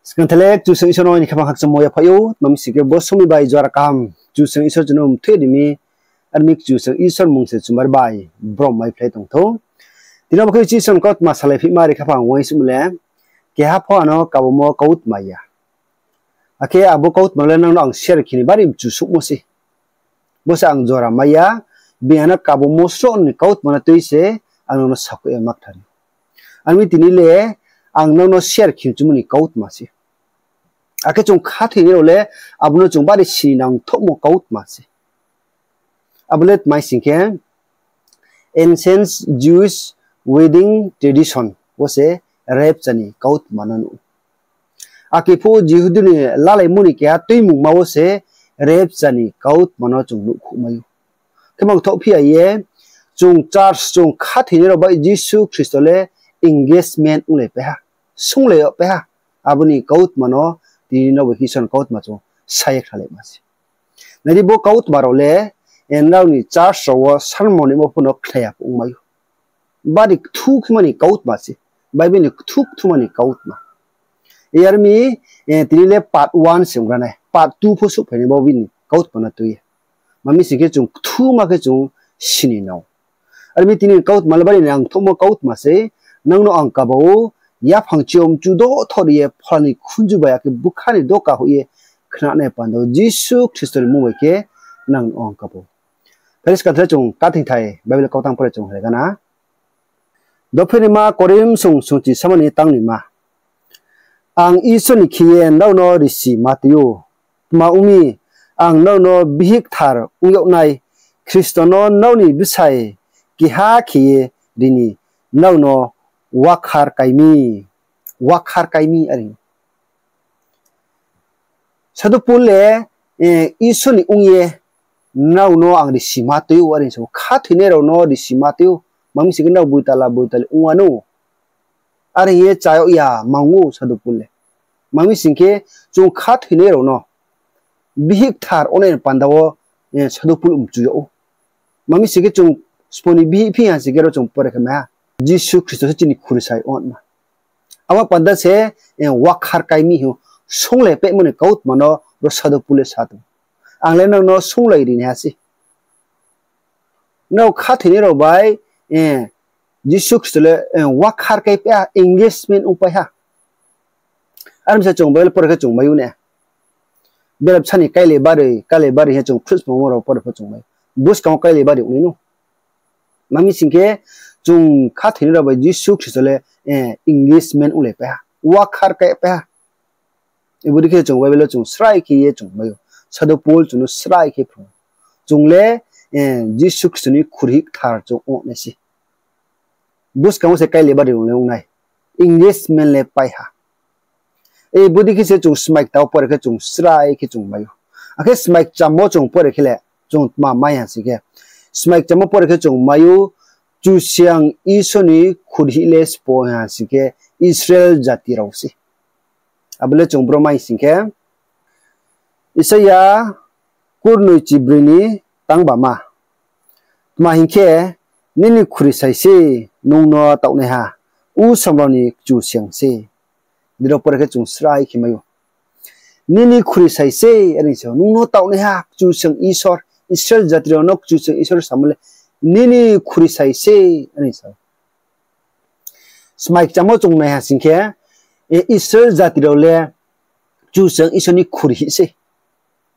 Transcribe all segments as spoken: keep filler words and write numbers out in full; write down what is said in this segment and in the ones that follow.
Skang thele Kchusoyang Isor no aini khaphang khakchangmo yaphaih ou, tma mi sing khe bo somoing bai jora kaham Kchusoyang Isor chung no mthoi ri mi, ar mi Kchusoyang Isor mung se chumari bai brom maiphlai tong thou. Tini bo khe Isor ni kautma salai phima ri khaphang uaingsouhmo le, keha pho ano kabomo kautma ya. Akhe abo kautma le nang no ang share khe ni bari mchu souhmo se. Bo se ang jora mai ya, bini ano kabomo sroh ni kautma no tui se ang nang no sakhouh ye ma kthar ou. Ar mi tini le ang nang no share khe chumo ni kautma se. Akhe chung khathoinai rao le abo no chung bari sini nangthouhmo kautma se. Abo le tma mi sing khe, Ancient Jewish wedding tradition wo se rapture ni kautma no nuh ou. Akhe phuh Jihudi ni lalaimo ni keha tuimungma wo se rapture ni kautma no chung nuhkhouh mai ou. Khe mangthoh phi ya ye, chung church chung khathoinai rao bai Jisu Khristo le engagement onglai pai ha, songlai yag pai ha. Abo ni kautma no tini no bo Isor ni kautma chung sa ye khlailaima se. Nai di, bo kautma rao le nrao ni church rao wo sermon ni mo pho no khlai ya pho ongmai ou. Bari kthu khe ma ni kautma se, Bible ni kthu kthuma ni kautma. Yar mi, tini le part one se ong ra nai, part two pho souhphai nai bo bini kautma no tui ye. Tma mi sing khe chung kthuma khe chung sini nang ou. Ar mi tini kautma le bari nangthouhmo kautma se, nang no ang kaba ou, yaphang chi yo mchu dothor ye phola ni khunju bai akhe bkha ni doka hoih ye khnanai panda wo Jisu Khristo ni mmung bai khe nang no ang kaba ou. Phai di skang thele chung kathing thai Bible kautang pore chung hre gana. Dopherima Korinth song songchi sama ni tang ni ma. Ang Isor ni khe ye nrao no risi ma tui ou. Tma ong mi, ang nrao no bihih kthar ong yag nai Khristo no nrao ni bsai keha khe ye ri ni nrao no wakhar kai mi, wakhar kai mi are. Sadhu Pol le, Isor ni ong ye nrao no ang risi ma tui ou are sa ou, khathoinai rao no risi ma tui ou. Tma mi sing khe nrao boitala boitali ong wanou. Are hing ye chá yag ya mang ou Sadhu Pol le. Tma mi sing khe chung khathoinai rao no bihih kthar ongnai ni panda wo Sadhu Pol mchu yag ou. Tma mi sing khe chung sbo ni bihih phi ha sing khe ro chung pore khe mai ha, Jisu Khristo se chini khurisai ong ma. Abo panda se wakhar kai mi hing ou, songlai paimo ni kautma no ro Sadhu Pol le sa tong. Ang le nrao no songlai ri nai ha se. Nrao khathoinai rao bai Jisu Khristo le wakhar kai pai ha, engagement ongpai ha. Are mi se chung Bible pore khe chung mai ou ne. Bera bsa ni kailai bari, kailai bari hing ye chung phrutspamo rao pore pho chung mai ou. Buskang wo kailai bari ong nai nou. Tma mi sing khe chung khathoinai rao bai Jisu Khristo le engagement onglai pai ha, wakhar kai pai ha. Bodei khe chung Bible wo chung srai khe ye chung mai ou. Sadhu Pol chung no srai khe phrung ou. Chung le Jisu Khristo ni khuri kthar chung ong nai se. Buskang wo se kailai bari ong le ong nai. Engagement le pai ha. Bodei khe se chung smai kta wo pore khe chung srai khe chung mai ou. Akhe smai kcham wo chung pore khe le chung tma mai ha sing khe, smai kcham wo pore khe chung mai ou, Kchusoyang Isor ni khuri le sbo ha sing khe Israel jati rao se. Abo le chung bro mai sing khe, Isaia kurnoi chibroi ni tang ba ma. Tma hing khe, nini khurisai se nung no taohnaiha, usom rao ni Kchusoyang se. Diro pore khe chung srai khe mai ou. Nini khurisai se, are sa ou, nung no taohnaiha Kchusoyang Isor, Israel jati rao no Kchusoyang Isor samo le, nini khurisai se, are sa ou. Smai kcham wo chung nai ha sing khe, Israel jati rao le Kchusoyang Isor ni khuri hih se.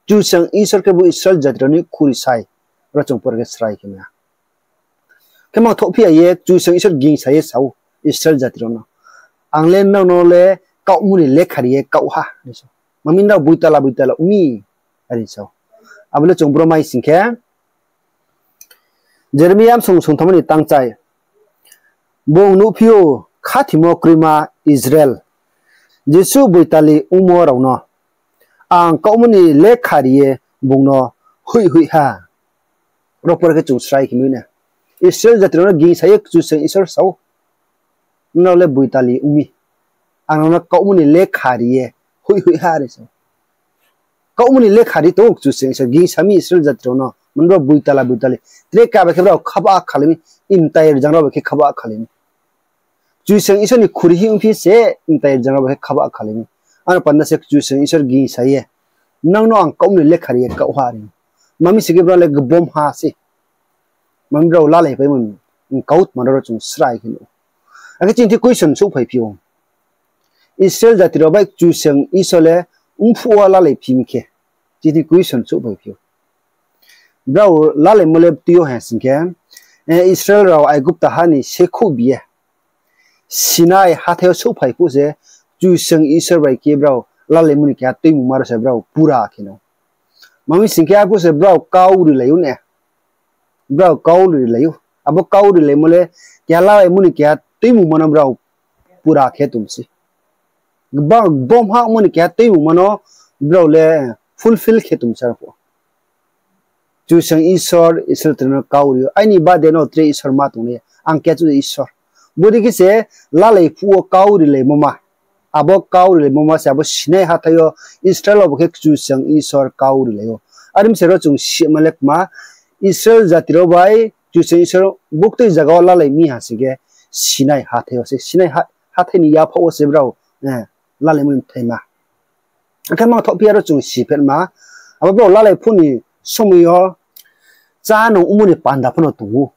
Kchusoyang Isor khebu Israel jati rao ni khurisai. Ro chung pore khe srai khe mai ha. Khe mangthoh phi ya ye Kchusoyang Isor gingsa ye sa ou Israel jati rao no, ang le nrao no le kaohmo ni lekha ri ye kaoh ha, are sa ou. Tma mi nrao boitala boitala ong mi, are sa ou. Abo le chung bro mai sing khe, Jeremia bsong songtham ni tangchai. Bung nuhphi ou khathimo kroima Israel, jesuh boitali ongmo rao no ang kaohmo ni lekha ri ye bung no hoih hoih ha. Ro pore khe chung srai khe mai ou na. Israel jati rao no gingsa ye Kchusoyang Isor sa ou, nrao le boitali ong mi, ang nrao no kaohmo ni lekha ri ye hoih hoih ha, are sa ou. Kaohmo ni lekha ri tong ou Kchusoyang Isor, gingsa mi Israel jati rao no, mani brao boitala boitali. Tre ka bai khe brao khaba khalai mi, mtai rzang rao bai khe khaba khalai mi. Kchusoyang Isor ni khuri hih ongphi se, mtai rzang rao bai khe khaba khalai mi. Aro panda se Kchusoyang Isor gingsa ye, nang no ang kaoh ni lekha ri ye kaoh ha are. Mami sing khe brao le gbom ha se. Mami brao lalaipaimo ni kautma rao chung srai khe nuh ou. Akhe chini thing question souhphai phi ou. Israel jati rao bai Kchusoyang Isor le mphuh wo lalai phi mi khe, chini thing question souhphai phi ou. Brao lalaimo le tui yo ha sing khe, Israel rao Aigupta ha ni sekhouh bi ye Sinai hathái yo souhphai phuh se, Kchusoyang Isor bai khe brao lalaimo ni keha tuimungma rao se brao pura khe no. Mami sing khe arphuh se brao kau rilai ou ne. Brao kau rilai ou. Abo kau rilaimo le keha lalaimo ni keha tuimungma no brao pura khe tong se. Gbang gbom hamo ni keha tuimungma no brao le fulfill khe tong se arphuh. Kchusoyang Isor Israel jati rao no kau ri ou, aini bade no tre Isor ma tongnai, ang keha chu Isor. Bodei khe se lalai phuh wo kau rilaimo ma. Abo kau rilaimo ma se abo Sinai hathái yo Israel rao bo khe Kchusoyang Isor kau rilai ou. Are mi se ro chung sima le kma, Israel jati rao bai Kchusoyang Isor buktui zaga wo lalai mi ha sing khe Sinai hathái yo se, Sinai ha-, hathái ni yaphaoh wo se brao lalaimo ni bthai ma. Akhe mangthoh phi aro chung si phetma, abo brao lalai phuh ni somoi yo chá nung ongmo ni panda pho no tong ou.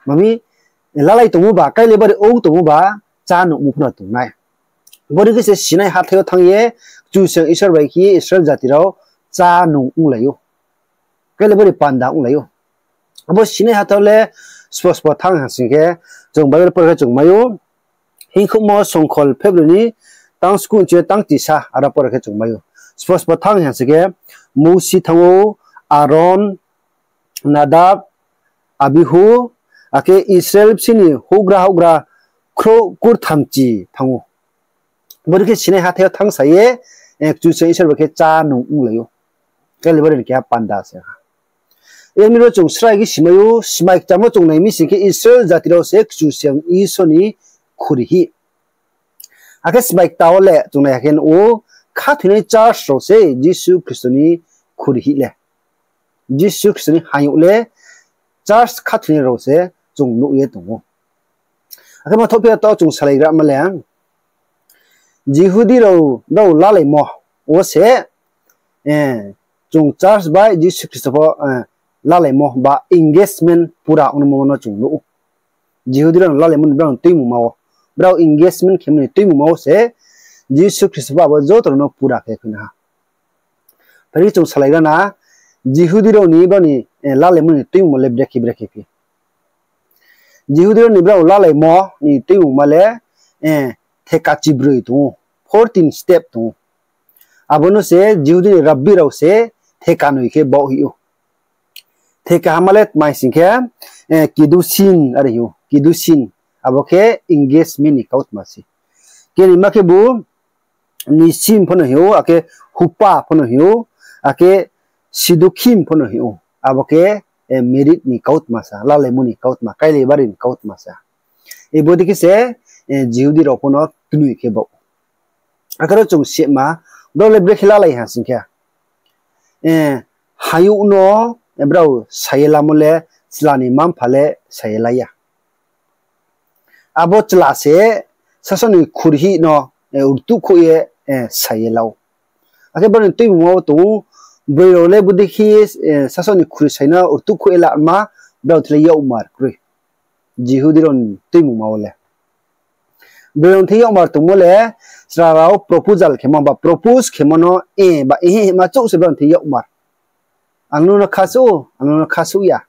Mami, lalai tongmo ba, kailai bari ong tongmo ba, chá nung ongmo pho no tong nai. Bodei khe se Sinai hathái yo thanng ye, Kchusoyang Isor bai khe ye Israel jati rao chá nung onglai ou. Kailai bari panda onglai ou. Abo Sinai hathái le spo spo thanng ha sing khe, chung Bible pore khe chung mai ou. Hingkhouhmo Songkhol February ni tang sku nchi tang tisa aro pore khe chung mai ou. Spo spo thanng ha sing khe, Mousi thanng ou, Aron, Nadab, Abihu, akhe Israel bsing ni houhgra houhgra khrouh kurthamchi thanng ou. Bodei khe Sinai hathái yo thanngsa ye, Kchusoyang Isor bai khe chá nung onglai ou. Kailai bari ni keha panda se ha. Yar mi ro chung srai khe simai ou, smai kcham wo chung nai mi sing khe Israel jati rao se Kchusoyang Isor ni khuri hih. Akhe smai kta wo le chung nai ha khe nuh ou, khathoinai church rao se Jisu Khristo ni khuri hih le. Jisu Khristo ni hayouh le church khathoinai rao se chung nuh ye tong ou. Akhe mangthoh phi ya taoh chung salaigrama le, Jihudi rao, rao lalaimo wo se, chung church bai Jisu Khristo pho lalaimo ba engagement pura ongmo no chung nuh ou. Jihudi rao no lalaimo ni brao ni tuimungma wo, brao engagement khemo ni tuimungma wo se Jisu Khristo pho abo joto rao no pura khe khui na ha. Phai khe chung salaigra na, Jihudi rao ni brao ni lalaimo ni tuimungma le brekhe brekhe phi. Jihudi rao ni brao lalaimo ni tuimungma le theka chibroi tong ou, fourteen step tong ou. Abo no se Jihudi ni rabbi rao se theka noi khe baoh hih ou. Theka hama le tma sing khe, kidusin are hing ou, kidusin. Abo khe engagement ni kautma se. Keni ma khebu nisim pho no hing ou, akhe hupa pho no hing ou, akhe sidukhim pho no hing ou. Abo khe marriage ni kautma sa, lalaimo ni kautma, kailai bari ni kautma sa. Bodei khe se Jihudi rao pho no knoi khe baoh. Akhe ro chung sima, brao le brekhe lalai ha sing khe, hayouh no brao sa ye lamo le chla ni mma-mpha le sa ye la ya. Abo chla se sasao ni khuri hih no rtuhkhouh ye sa ye la ou. Akhe brao ni tuimungma wo tong ou, broi rao le bodei khe sasao ni khuri sai no rtuhkhouh ye lama, brao thing le yakmar kroi. Jihudi rao ni tuimungma wo le, broi rao thing yakmar tongmo le, chla rao proposal khemo ba propose khemo no, e ba ehe hima chouh se brao thing yakmar. Ang nung no khasouh, ang nung no khasouh ya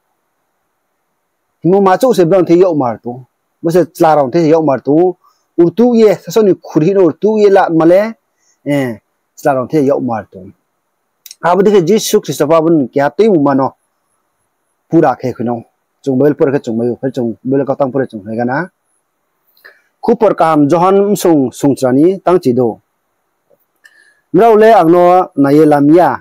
hingmo ma chouh se brao thing yakmar tong ou. Bo se chla rao thing se yakmar tong ou. Rtuh ye, sasao ni khuri hih no rtuh ye lama le, chla rao thing se yakmar tong ou. Abo dei khe Jisu Khristo pho abo ni keha tuimungma no pura khe khui no. Chung Bible pore khe chung mai ou, phai chung Bible kautang pore chung nai gana. Khupor kaham Johon bsung sungchra ni tangchi do. Nrao le ang no nai ye lam ya,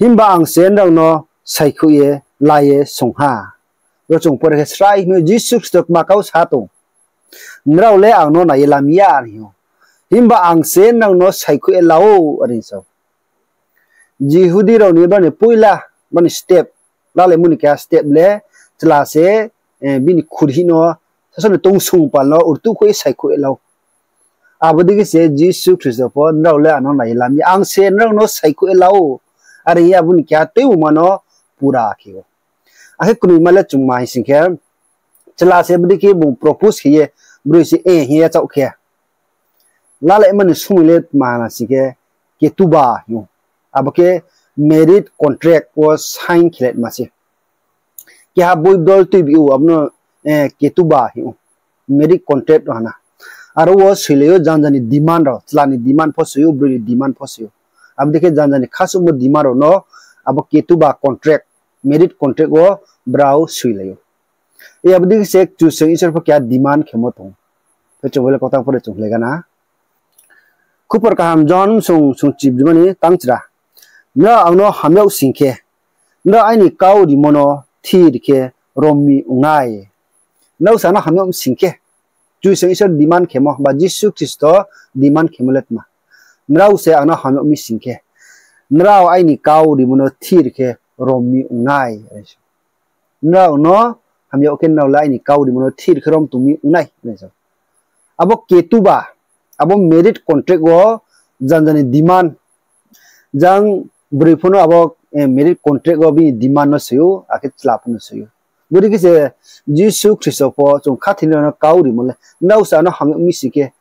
himba ang se nrao no saikhouh ye la ye song ha. Ro chung pore khe srai hing ou, Jisu Khristo kma kau sa tong. Nrao le ang no nai ye lam ya are hing ou, himba ang se nrao no saikhouh ye la ou are hing sa ou. Jihudi rao ni brao ni poila, brao ni step, lalaimo ni keha step le, chla se bini khuri hih no, sasao ni tongsong pal no rtuhkhouh ye saikhouh ye la ou. Abo dei khe se Jisu Khristo pho nrao le ano nai ye lam ya, ang se nrao no saikhouh ye la ou. Are hing ye abo ni keha tuimungma no pura khe ou. Akhe knoima le chung ma hing sing khe, chla se bodei khe bung propose khe ye, broi se e hing ye yachaoh khe, lalaima ni somoi le tma hing sing khe, ketuba hing ou. Abo khe marriage contract wo sign khe le tma se. Keha boi dol tuibi ou, abo no ketuba hing ou. Marriage contract no ha na. Aro wo soilai ou janja ni demand rao, chla ni demand pho soi ou, broi ni demand pho soi ou. Abo dei khe janja ni khasouhmo demand rao no abo ketuba contract, marriage contract wo brao soilai ou. Abo dei khe se Kchusoyang Isor pho keha demand khemo tong ou. Khe chung bo le kautang pore chung khlai gana. Khupor kaham Johon sung sung chibrima ni tangchra. Nrao ang no hamyag sing khe, nrao aini kau rimo no thir khe rom mi ong nai. Nrao se ang no hamyag sing khe, Kchusoyang Isor demand khemo ba Jisu Khristo demand khemo le tma. Nrao se ang no hamyag mi sing khe, nrao aini kau rimo no thir khe rom mi ong nai. Nrao no hamyag khe nrao le aini kau rimo no thir khe rom tong mi ong nai. Abo ketuba, abo marriage contract wo janja ni demand, jang broi pho no abo marriage contract wo bini demand no soi ou, akhe chla pho no soi ou. Bodei khe se Jisu Khristo pho chung khathoinai rao no kau rimo le, nrao se ang no hamyag mi sing khe,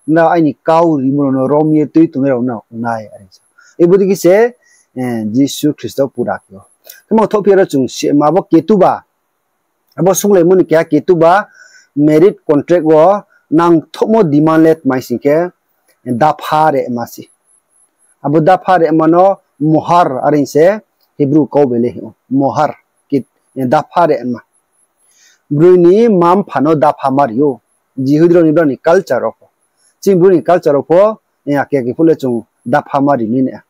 nrao aini kau rimo rao no rom ye tui tongnai rao no ong nai, are sa. Bodei khe se Jisu Khristo pura khe ou. Khe mang thohphi aro chung sima abo ketuba, abo sunglaimo ni keha ketuba, marriage contract wo nangthouhmo demand le tma hing sing khe, dapha rema se. Abo dapha rema no mohar are hing se Hebrew kau bai le hing ou. Mohar, dapha rema. Broi ni mma-mpha no dapha ma ri ou. Jihudi rao ni brao ni culture rao pho, chini Bru ni culture rao pho, ake ake phuh le chung dapha ma ri mi na.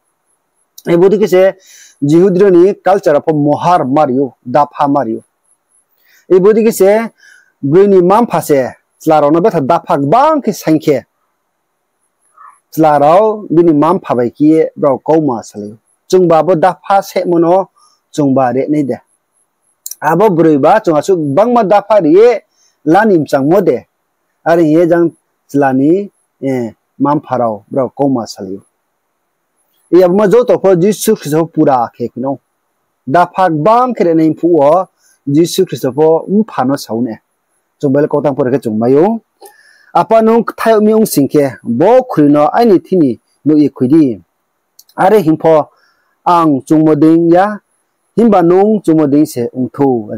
Bodei khe se Jihudi rao ni culture rao pho mohar ma ri ou, dapha ma ri ou. Bodei khe se broi ni mma-mpha se chla rao no betha dapha gbang khe saing khe, chla rao bini mma-mpha bai khe ye brao kauma salai ou. Chungba abo dapha sehmo no chungba re nai de? Abo broi ba chung asuh gbangma dapha ri ye la ni mchangmo de? Are hing ye jang chla ni mma-mpha rao brao kauma salai ou. Abo ma joto pho Jisu Khristo pho pura khe khe no. Dapha gbang khe re nai phuh wo Jisu Khristo pho mpha no sa ou na. Chung Bible kautang pore khe chung mai ou. Apa nung kthai yag mi ong sing khe, bo khuri no aini thini nuh ye khui di. Are hing pho ang chungmo dei ya, himba nung chungmo dei se ong thou.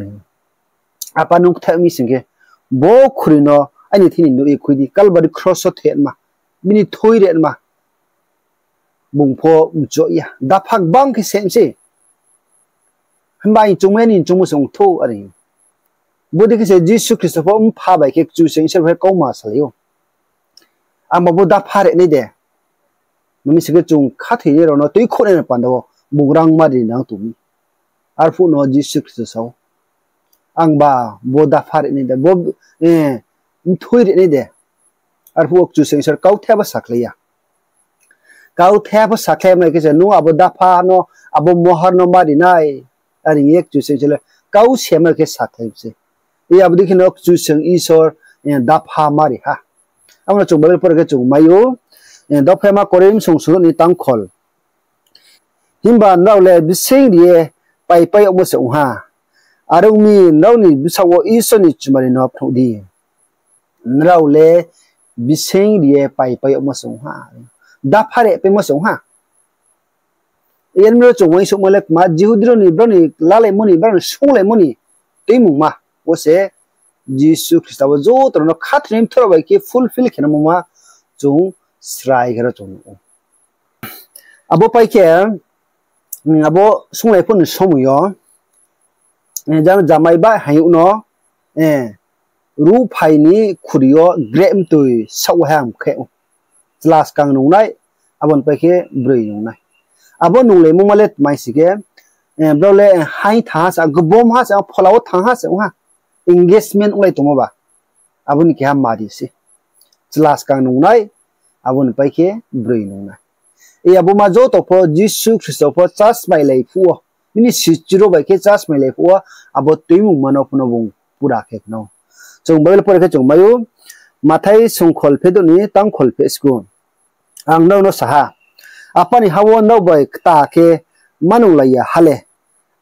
Apa nung kthai yag mi sing khe, bo khuri no aini thini nuh ye khui di. Kalbari kros wo thoi ma, bini thoi re ma. Bung pho mchu ya, dapha gbang khe se mi se. Himba aini chungmo ya, nini chungmo se ong thou, are. Bodei khe se Jisu Khristo pho mpha bai khe Kchusoyang Isor bai khe kauma salai ou. Angba bo dapha re nai de? Mami sing khe chung khathoinai rao no tuikhouhnai ni panda wo bung rangma ri nang tong mi. Arphuh no Jisu Khristo sa ou, angba bo dapha re nai de, bo mthoi re nai de? Arphuh wo Kchusoyang Isor kauthai pho sakhlai ya. Kauthai pho sakhlai mai khe se nung abo dapha no, abo mohar no ma ri nai, are hing ye Kchusoyang Isor le kau se mai khe sakhlai mi se. Abo dei khe no Kchusoyang Isor dapha ma ri ha. Abo no chung Bible pore khe chung mai ou. Dophaima Korinth sung sung ni tangkhol. Himba nrao le bising ri ye paipai yagmo se ong ha. Are ong mi, nrao ni bsaoh wo Isor ni chumari no phnuh di. Nrao le bising ri ye paipai yagmo se ong ha. Dapha re paimo se ong ha. Yar mi ro chung uaingsouhmo le kma, Jihudi rao ni, brao ni lalaimo ni, brao ni sunglaimo ni tuimungma wo se Jisu Khristo bo joto rao no khathoinai mthoh rao bai khe fulfill khe nangmo ma chung srai khe ro chung nuh ou. Abo pai khe, abo sunglai phuh ni somoi yo, jang jamai bai haing yag no, ruhphai ni khuri yo grep mtoi saoh wo haing khe ou. Chla skang nungnai, abo ni pai khe broi nungnai. Abo nunglaimo ma le tma hing sing khe, brao le haing thanng ha se, gbom ha se, phola wo thanng ha se ong ha. Engagement onglai tongmo ba. Abo ni keha mari se. Chla skang nungnai, abo ni pai khe broi nungnai. Abo ma joto pho Jisu Khristo pho church mailai phuh wo, bini sichu rao bai khe church mailai phuh wo, abo tuimungma no pho no bung pura khe khna ou. Chung Bible pore khe chung mai ou, Mathai songkhol phedouh ni tangkhol pheh sku. Ang nrao no sa ha, Apa ni ha wo nrao bai kta khe manunglai ya ha le,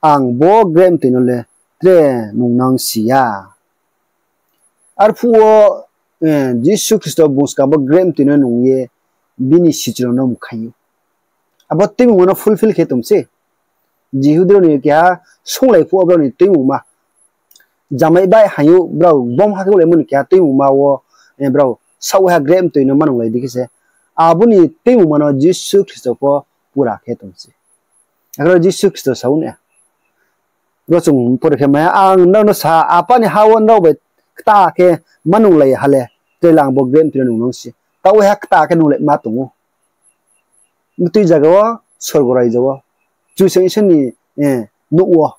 ang bo grep mtoi no le tre nungnang si ya. Arphuh wo, eh, Jisu Khristo bung skang bo grep mtoi no nung ye bini sichu rao no mkhaing ou. Abo tuimungma no fulfill khe tong se. Jihudi rao ni keha sunglai phuh wo brao ni tuimungma. Jamai bai haing ou brao gbom ha khe onglaimo ni keha tuimungma wo, eh, brao saoh ha grep mtoi no manunglai di khe se. Abo ni tuimungma no Jisu Khristo pho pura khe tong se. Akhe ro Jisu Khristo sa ou na. Ro chung pore khe mai, ang nrao no sa ha, Apa ni ha wo nrao bai kta khe manunglai ha le, tre le ang bo grep mtoi no nungnang si. Taoh waiha kta khe nunglai ma tong ou. Mtoi zaga wo, sorgo raija wo, Kchusoyang Isor ni, eh, nouh wo,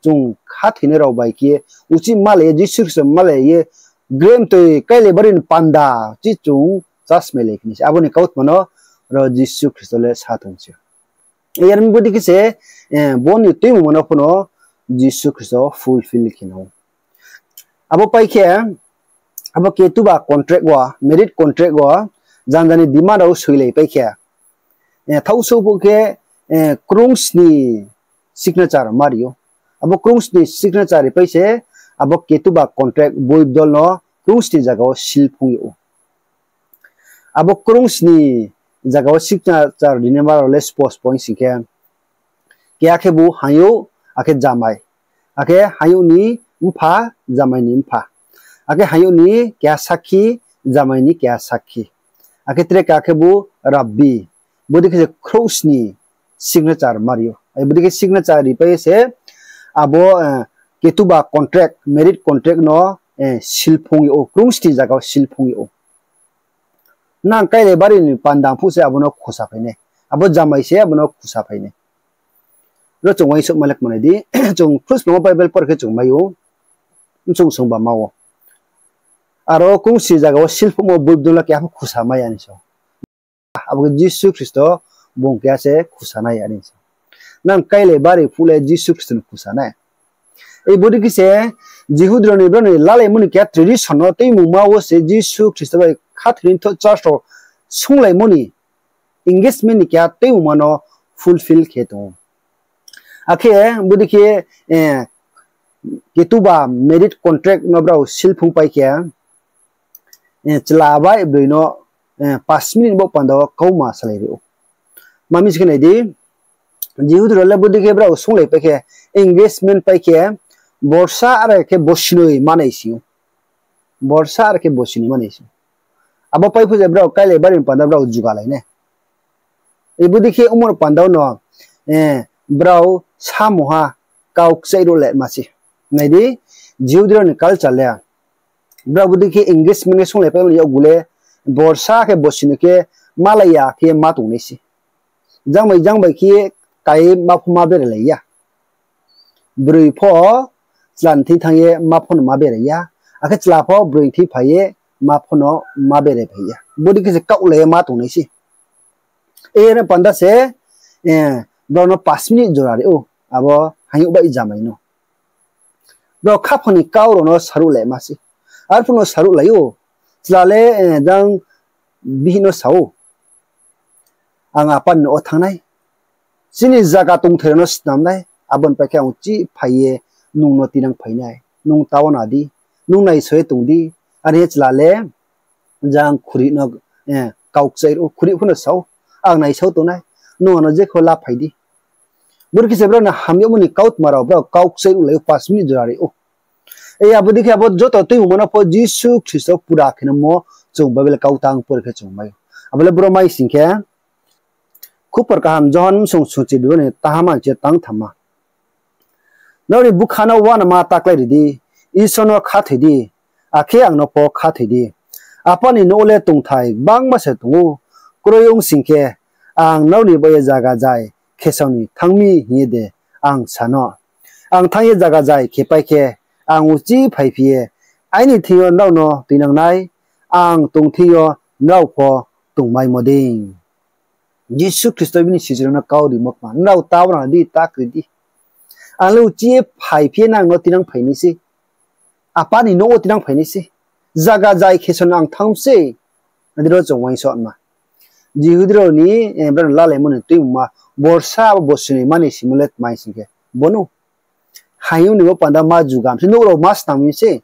chung khathoinai rao bai khe, uchih malai ye, Jisu Khristo malai ye, grep mtoi káilai bari ni panda, chi chung chasmailai khe ni se. Abo ni kautma no ro Jisu Khristo le sa tong se. Yar mi bodei khe se, eh, bo ni tuimungma no pho no Jisu Khristo fulfill khe nang ou. Abo pai khe, abo ketuba contract wo, marriage contract wo, janja ni demand rao soilai pai khe, eh, thaohsouh phuh khe, eh, krungsni signature ma ri ou. Abo krungsni signature ri pai se, abo ketuba contract boi bdol no krungsni zaga wo seal phung yag ou. Abo krungsni zaga wo signature rinai ma rao le spos poing sing khe, keha khebu haing ou, akhe jamai. Akhe haing ou ni mpha, jamai ni mpha. Akhe haing ou ni keha sakhi, jamai ni keha sakhi. Akhe tre keha khebu rabbi. Bodei khe se khrouhsni signature ma ri ou. Bodei khe signature ri pai se abo, eh, ketuba contract, marriage contract no, eh, seal phung yag ou, krungsni zaga wo seal phung yag ou. Nang káilai bari ni panda phuh se abo no khusa phai nai. Abo jamai se abo no khusa phai nai. Ro chung uaingsouhma le kmanai di, chung Khrouhsnungmo Bible por khe chung mai ou, msung sungba ma wo. Aro krungsni zaga wo seal phungmo boi bdol no keha pho khusa mai ya ni sa ou. Abo khe Jisu Khristo bung keha se khusa nai are sa ou. Nang káilai bari phuh le Jisu Khristo no khusa nai. Bodei khe se Jihudi rao ni brao ni lalaimo ni keha tradition no tuimungma wo se Jisu Khristo bai khathoinai mthoh church rao sunglaimo ni engagement ni keha tuimungma no fulfill khe tong ou. Akhe bodei khe, eh, ketuba marriage contract no brao seal phung pai khe, eh, chla bai broi no, eh, panch minute bo panda wo kauma salai ri ou. Ma mi se khe nai di, Jihudi rao le bodei khe brao sunglai pai khe, engagement pai khe, borsa are khe bosinoi manai si ou. Borsa are khe bosinoi manai si ou. Abo pai phuh je brao káilai bari ni panda brao jugalai nai. Bodei khe ongmo ni panda wo no, eh, brao samungha kau kchaihruh le ma se. Nai di, Jihudi rao ni culture le, brao bodei khe engagement khe sunglai paimo ni yakgu le, borsa khe bosinoi khe malai ya khe ma tong nai se. Jang bai jang bai khe kai ma pho ma berai lai ya. Broi pho chla ni thing thanng ye ma pho no ma berai ya. Akhe chla pho broi ni thing phai ye ma pho no ma berai phai ya. Bodei khe se kaohlai ye ma tong nai se. Are panda se, eh, brao no panch minute jora ri ou, abo haing ou bai jamai no. Brao khaphang ni kau rao no saruh le ma se. Arphuh no saruhlai ou, chla le, eh, jang bihih no sa ou, ang apa ni nouh wo thanng nai, chini zaga tongthai rao no snam nai, abo ni pai khe ang uchih phai ye nung no tinang phai nai, nung taoh na di, nung naisao ye tong di, are ye chla le jang khuri no, eh, kau kchaih ruh, khuri pho no sa ou, ang naisao tong nai, nung ano jekho la phai di. Bodei khe se brao ni hamyagmo ni kautma rao brao kau kchaih ruhlai ou, panch minute jora ri ou. Abo dei khe abo joto tuimungma no pho Jisu Khristo pura khe nangmo chung Bible kau tang por khe chung mai ou. Abo le bro mai sing khe, Khupor Kaham Johon bsong suchi bibani taha manchi tang thamma. Nrao ni bkha no uanama ta kláiri di, Isor no khathoi di, akhe ang no pho khathoi di. Apa ni nouh le tongthai gbangma se tong ou, kroi ong sing khe, ang nrao ni baoh ye zaga zai khesao ni thanng mi hing ye de ang sa no? Ang thanng ye zaga zai khe pai khe, ang uchih phaiphi ye, aini thing yo nrao no tuinang nai, ang tong thing yo nrao pho tongmaimo dei. Jisu Khristo bini sichu rao no kau rimo kma, nrao ta uana di, ta kri di. Ang le uchih ye phaiphi ye nang no tinang phai nai se. Apa ni nouh wo tinang phai nai se. Zaga zai khe so no ang thanng se. Adi ro chung uaingsouhma. Jihudi rao ni, eh, brao ni lalaimo ni tuimungma, borsa abo bosi noi mani simo le tma hing sing khe, bo no. Hayung ni bo panda ma jugam se, nouh rao ma snam mi se.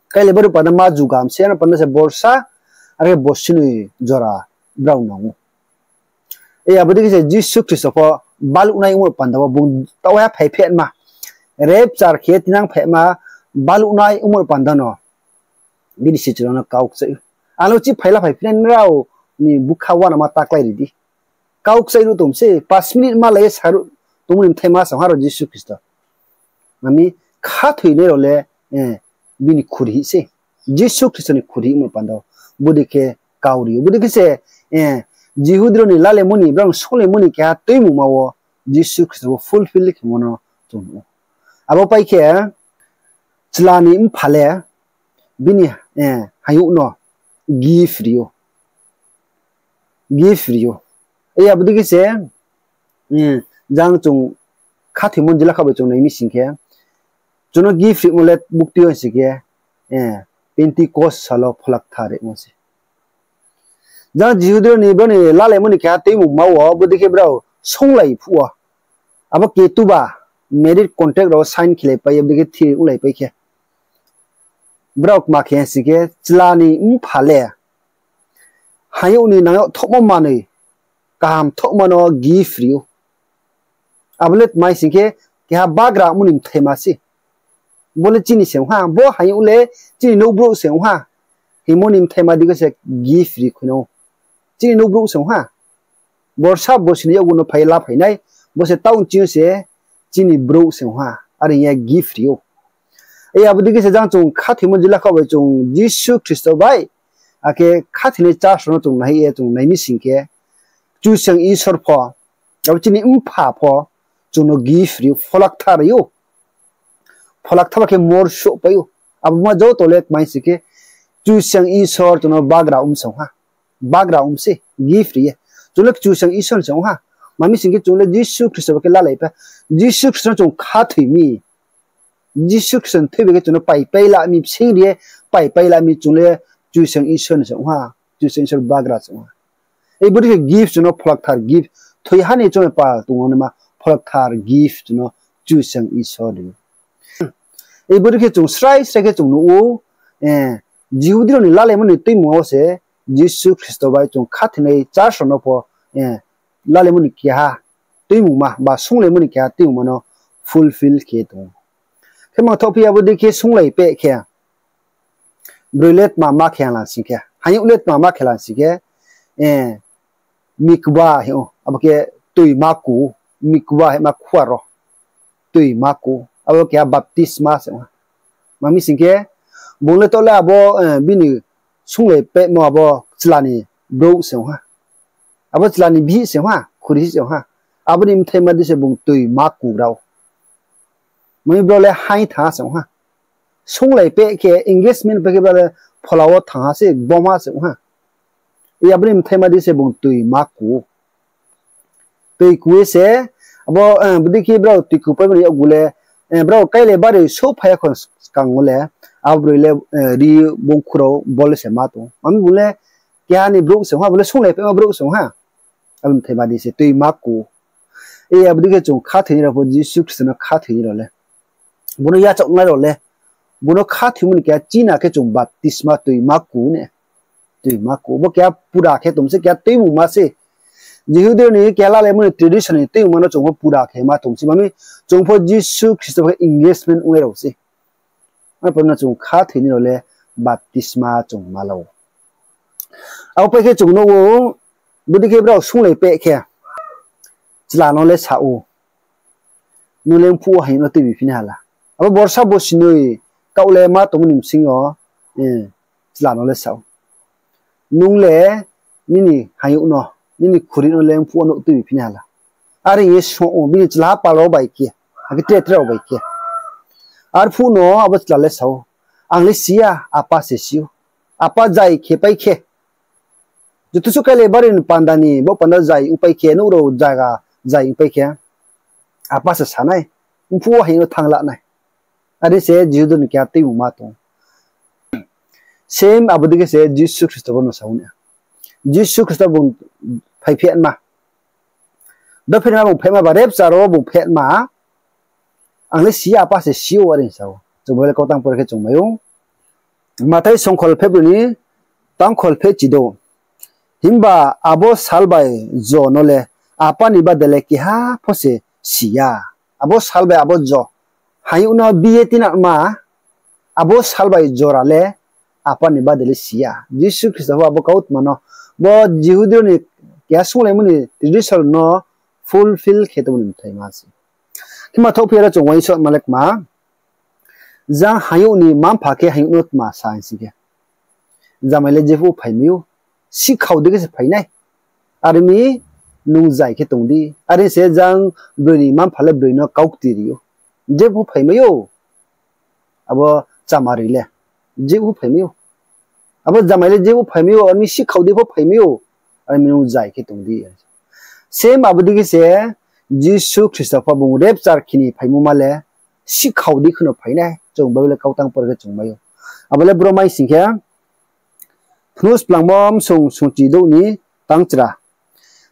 Kailai bari panda ma jugam se, ano panda se borsa, are khe bosi noi jora brao nang ou. E abo dei khe se Jisu Khristo pho baluhnai ongmo panda wo bung taoh ha phai phehma. Rapture khe tinang phehma, baluhnai ongmo panda no. Bini sichu rao no kau kchaih ou. Ano chi phaila phai phinai nrao ni bukha uanama ta klái ri di. Kau kchaih ruh tong se, pas minute malai ye saruh tongmo ni bthaima se ong ha ro Jisu Khristo. Mami khathoinai rao le, eh, bini khuri hih se. Jisu Khristo ni khuri hihmo panda wo. Bodei khe kau ri ou. Bodei khe se, eh, Jihudi rao ni lalaimo ni, brao ni sunglaimo ni keha tuimungma wo Jisu Khristo bo fulfill khemo no chung nuh ou. Abo pai khe, chla ni mpha le, bini, eh, hayung no gift ri ou. Gift ri ou. E abo dei khe se, eh, jang chung khathoimo jila kha bai chung nai mi sing khe, chung no gift rimo le bukti yo sing khe, eh, Pentecost sal wo Phola Kthar rimo se. Jang Jihudi rao ni brao ni lalaimo ni keha tuimungma wo, bodei khe brao sunglai phuh wo. Abo ketuba, marriage contract rao sign khelai pai ye, bodei khe thir onglai pai khe. Brao kma khe sing khe, chla ni mpha le, hayung ni nang yag thohmo manoi, kaham thohma no gift ri ou. Abo le tma sing khe, keha bagra ongmo ni bthaima se. Bo le chini se ong ha, bo hayung le chini nouh brouh se ong ha. Hingmo ni bthaima dei khe se gift ri khui no. Chini nouh brouh se ong ha. Borsa bosi ni yakgu no phai la phai nai, bo se taoh chini se chini brouh se ong ha. Are hing ye gift ri ou. E abo dei khe se jang chung khathoimo jila kha bai chung Jisu Khristo bai, akhe khathoinai church rao no chung nai ye chung nai mi sing khe, Kchusoyang Isor pho, abo chini mpha pho, chung no gift ri ou, Phola Kthar ri ou. Phola Kthar ba khe mor souhpai ou. Abo ma joto le kmai sing khe, Kchusoyang Isor chung no bagra ong se ong ha. Bagra ong se, gift ri ye. Chung le Kchusoyang Isor se ong ha. Mami sing khe chung le Jisu Khristo ba khe lalai pai. Jisu Khristo no chung khathoi mi. Jisu Khristo ni thoi bai khe chung no paipai la mi, bsing ri ye paipai la mi, chung le Kchusoyang Isor ni se ong ha. Kchusoyang Isor bagra se ong ha. E bodei khe gift chung no Phola Kthar gift. Thoi ha ni chung no pal tongmo naima Phola Kthar gift chung no Kchusoyang Isor ri ou. E bodei khe chung srai srai khe chung nuh ou, eh, Jihudi rao ni lalaimo ni tuimungma wo se Jisu Khristo bai chung khathoinai church rao no pho, eh, lalaimo ni keha tuimungma ba sunglaimo ni keha tuimungma no fulfill khe tong ou. Khe mangthoh phi abo dei khe sunglai peh khe, broi le tma ma khe la sing khe, hayung le tma ma khe la sing khe, eh, mikvah hing ou, abo khe toima ku, mikvah hingma khua ro, toima ku, abo keha baptisma se ong ha. Mami sing khe, bung le taoh le abo, eh, bini sunglai pehmo abo chla ni brouh se ong ha. Abo chla ni bihih se ong ha, khuri se ong ha. Abo ni bthaima dei se bung toima ku rao. Mami brao le haing thanng ha se ong ha. Sunglai peh khe engagement pai khe brao le phola wo thanng ha se, gbom ha se ong ha. Abo ni bthaima dei se bung toima ku. Toi ku ye se, abo, eh, bodei khe brao toi ku paimo ni yakgu le, eh, brao kailai bari souhphai ya kho skang wo le, abo broi le, eh, ri bongkhu rao bol se ma tong ou. Mami bung le keha ni brouh se ong ha, bo le sunglai phaima brouh se ong ha. Abo ni bthaima dei se toima ku. E abo dei khe chung khathoinai rao pho Jisu Khristo no khathoinai rao le, bung no yachaohnai rao le, bung no khathoimo ni keha china khe chung baptisma toima ku ne. Toima ku. Bo keha pura khe tong se, keha tuimungma se. Jihudi rao ni keha lalaimo ni tradition ni tuimungma no chung pho pura khe ma tong se. Mami chung pho Jisu Khristo pho khe engagement onglai rao se. Arphuh no chung khathoinai rao le baptisma chung ma la ou. Abo pai khe chung nuh ou, bodei khe brao sunglai peh khe, chla no le sa ou, nung le mphuh wo hayung no tuibi phi nai ha la. Abo borsa bosi noi taoh le ma tongmo ni bsing yo, eh, chla no le sa ou, nung le nini hayung no, nini khuri no le mphuh wo no tuibi phi nai ha la. Are hing ye sung ou, bini chlaha pal rao bai khe, akhe tre tre rao bai khe. Arphuh no abo chla le sa ou, ang le si ya, Apa se si ou. Apa zai khe pai khe, joto suh kailai bari ni panda ni, bo panda zai ongpai khe, nouh rao zaga zai ongpai khe, Apa se sa nai, mphuh wo hayung no thanng la nai. Are se Jihudi ni keha tuimungma tong ou. Same abo dei khe se Jisu Khristo bo no sa ou na. Jisu Khristo bung phai phetma. Dophe ni ma bung phetma ba rapture wo bung phetma. Ang le si ya, Apa se si ou, are sa ou. Chung bo le kau tang pore khe chung mai ou. Mathai songkhol phe broi ni tangkhol phe chi douh. Himba abo sal bai jo no le Apa ni bade le keha pho se si ya. Abo sal bai abo jo. Hayouh no bi ye tinama, abo sal bai jora le Apa ni bade le si ya. Jisu Khristo pho abo kautma no, bo Jihudi rao ni keha sunglaimo ni tradition no fulfill khe tongmo ni mthaima se. Khe ma thouh phi ya ro chung uaingsouhma le kma, jang hayouh ni mma-mpha khe hayouh no tma sa hing si khe, jamai le jephuh phaimai ou, sihkhau dei khe se phai nai. Are mi nung zai khe tong di. Are se jang broi ni mma-mpha le broi no kaukti ri ou. Jephuh phaimai ou. Abo chamari le jephuh phaimai ou. Abo jamai le jephuh phaimai ou, are mi sihkhau dei pho phaimai ou. Are mi nung zai khe tong di. Same abo dei khe se Jisu Khristo pho bung rapture khe ni phaimo ma le sihkhau dei khe no phai nai. Chung Bible le kau tang pore khe chung mai ou. Abo le bro mai sing khe, Phnuh Splangmo bsung sungchi douh ni tang chra.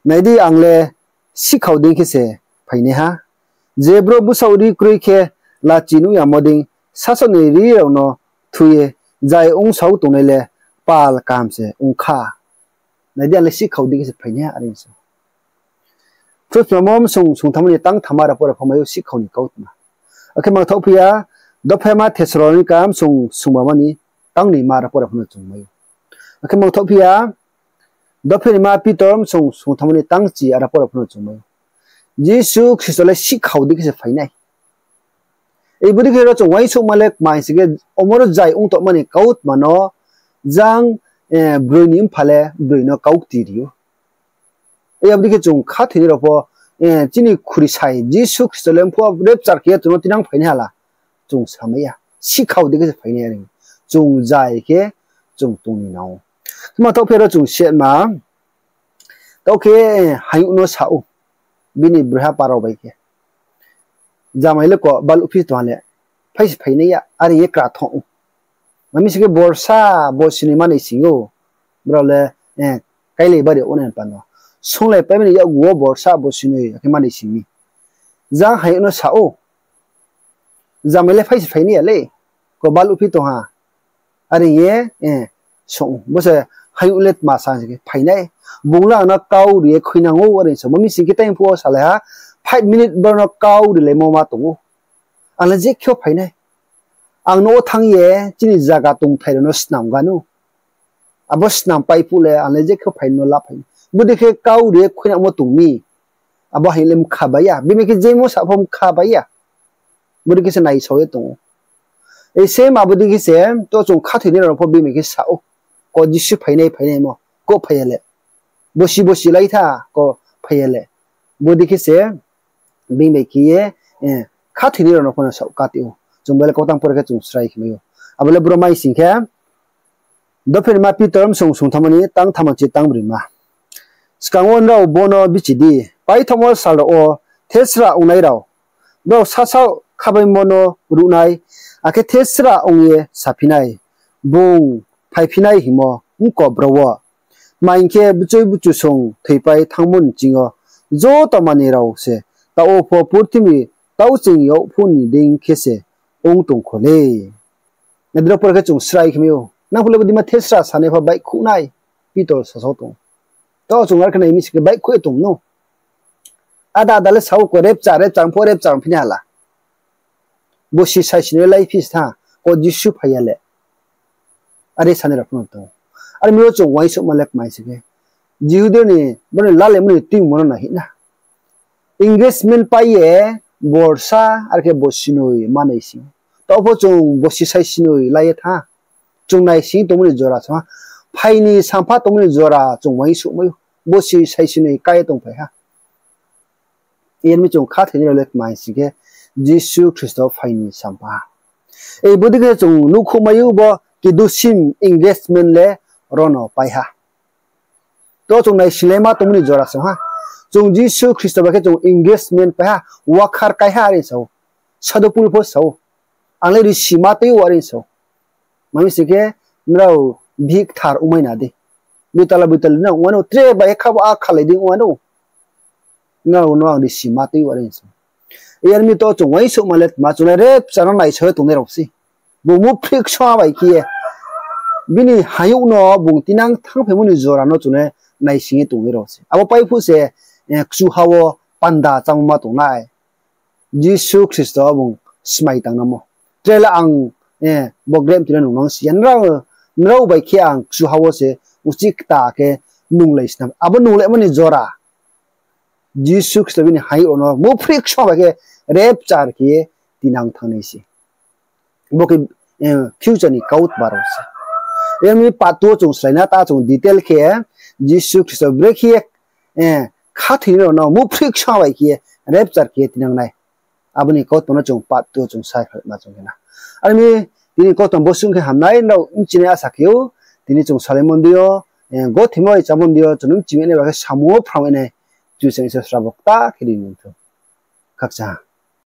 Nai di, ang le sihkhau dei khe se phainaiha. Je bro bsaoh ri kroi khe lachi nuh yamo dei sasaoh ni ri rao no kthu ye zai ongsao tongnai le pal kaham se ong kha. Nai di, ang le sihkhau dei khe se phainaiha, are sa ou. Phnuh Splangmo bsung sungtham ni tang thamma ro pore pho mai ou sihkhau ni kautma. Akhe ma thouh phi ya, Dophema Thessalonika bsung sungbama ni tang nima ro pore pho no chung mai ou. Akhe ma thouh phi ya, Dophema Pitor bsung sungtham ni tang chi ro pore pho no chung mai ou. Jisu Khristo le sihkhau dei khe se phai nai. Ei bo dei khe ro chung uaingsouhma le kma hing si khe, omo ro zai ong tongma ni kautma no jang, eh, broi ni mpha le broi no kaukti ri ou. Ei abo dei khe chung khathoinai rao pho, eh, chini khuri sai Jisu Khristo le mphuh rapture khe ye chung no tinang phainai hala. Chung samai ya. Sihkhau dei khe se phainai are. Chung zai khe chung tong ni nang ou. Khe ma thouh phi ya ro chung sehma. Taoh khe, eh, hayouh no sa ou. Bini broi ha parao bai khe, jamai le ko baluh phi tong ha le, phai se phainai ya, are ye kra thong ou. Ma mi sing khe borsa bosi noi manoi sing ou. Brao le, eh, kailai bari onai pano. Sunglai paimani yakgu wo borsa bosi noi akhe manoi sing mi. Jang hayouh no sa ou. Jamai le phai se phainai ya le. Ko baluh phi tong ha. Are ye, eh, song ou. Bo se hayouh le tma sa hing si khe phainai. Bung le ang no kau ri ye khuinang ou, are sa ou. Ma mi sing khe tei phuh wo salai ha, five minute brao no kau rilaimo ma tong ou. Ang le je khe phainai. Ang no wo thanng ye chini zaga tongthai rao no snam gan ou. Abo snam pai phuh le ang le je khe phai no la phai. Bodei khe kau ri ye khuinangmo tong mi. Abo haing le mkha bai ya. Bini khe jemo sa pho mkha bai ya. Bodei khe se naisao ye tong ou. Ei same abo dei khe se, to chung khathoinai rao no pho bini khe sa ou. Ko Jisu phainai, phainaimo. Ko phai ya le. Bosi bosi lai tha, ko phai ya le. Bodei khe se, bini bai khe ye, eh, khathoinai rao no pho no saoh kati ou. Chung bo le kau tang pore khe chung srai khe mai ou. Abo le bro mai sing khe, Dophema Pitor bsung sungtham ni tang thamma chi tang broi ma. Skang wo nrao bo no bichi di, paithaohmo sal rao wo thesra ongnai rao, brao sasaoh khabaimo no ruhnai, akhe thesra ong ye saphi nai, bung phaiphi nai hingmo mko bro wo. Tma hing khe, bchoi bchusong thoipai thanngmo nching yo joto manoi rao se taoh wo pho purthimbi tauching yagphuh ni dei khe se ong tong kho le. Nai di, ro pore khe chung srai khe mai ou. Nang phuh le bodei ma thesra sanai pho baihkhouh nai, Pitor sasao tong ou. To chung ar khe nai mi sing khe baihkhouh ye tong no. Ada ada le sa ou ko rapture, rapture pho rapture phi nai hala. Bosi saisi ni lai phi se tha, ko Jisu phai ya le. Are sanai rao pho no tong ou. Are mi ro chung uaingsouhma le kma hing si khe, Jihudi ni, bo ni lalaimo ni tuimo no nai hing na. Engagement pai ye borsa, are khe bosi noi manoi sing. Taoh pho chung bosi saisi noi lai ye tha. Chung naising tongmo ni jora se ha. Phai ni sampha tongmo ni jora chung uaingsouhmai ou. Bosi saisi noi kai ye tongphai ha. Yar mi chung khathoinai rao le kma hing si khe, Jisu Khristo phai ni sampha. Ei bodei khe chung nuhkhouhmai ou bo Kiddushim engagement le ro no pai ha. To chung naisinglai ma tongmo ni jora se ha. Chung Jisu Khristo bai khe chung engagement pai ha, wakhar kai ha are sa ou. Sadhu Pol pho sa ou. Ang le risi ma tei ou are sa ou. Ma mi sing khe, Nrao bihih kthar ongmai na di. Boitala boitali nang ongmai no, tre bai khe kha bo a khalai di ongmai no. Nrao no ang risi ma tui wa ri se. Yar mi to chung uaingsouhma le tma chung le rapture no naisao ye tongnai rao se. Bung muphri ksa bai khe ye bini hayouh no bung tinang thanngphaimo ni jora no chung le naising ye tongnai rao se. Abo paiphuh se, eh, kchuha wo panda chámo ma tongnai. Jisu Khristo bung smai tangnaimo. Tre le ang, eh, bo grep tui le nungnang si ya. Nrao, nrao bai khe ang kchuha wo se uchih kta khe nunglai si na. Abo nunglaimo ni jora Jisu Khristo bini hayouh rao no muphri ksa bai khe rapture khe ye tinang thanngnai se. Bo khe, eh, future ni kautma rao se. Yar mi part two wo chung slái na, ta chung detail khe Jisu Khristo brekhe ye, eh, khathoinai rao no muphri ksa bai khe ye rapture khe ye tinang nai. Abo ni kautma no chung part two wo chung sai khlaima chung khe na. Ar mi tini kautma bo sung khe hamnai nrao bchinai asa khe ou, tini chung salaimo deing yo, eh, gothimo bai chámo deing yo, chung bchimai nai ba khe samung wo phrang nai, Kchusoyang Isor srabo kta khe ri ni thou. Khakchang ha.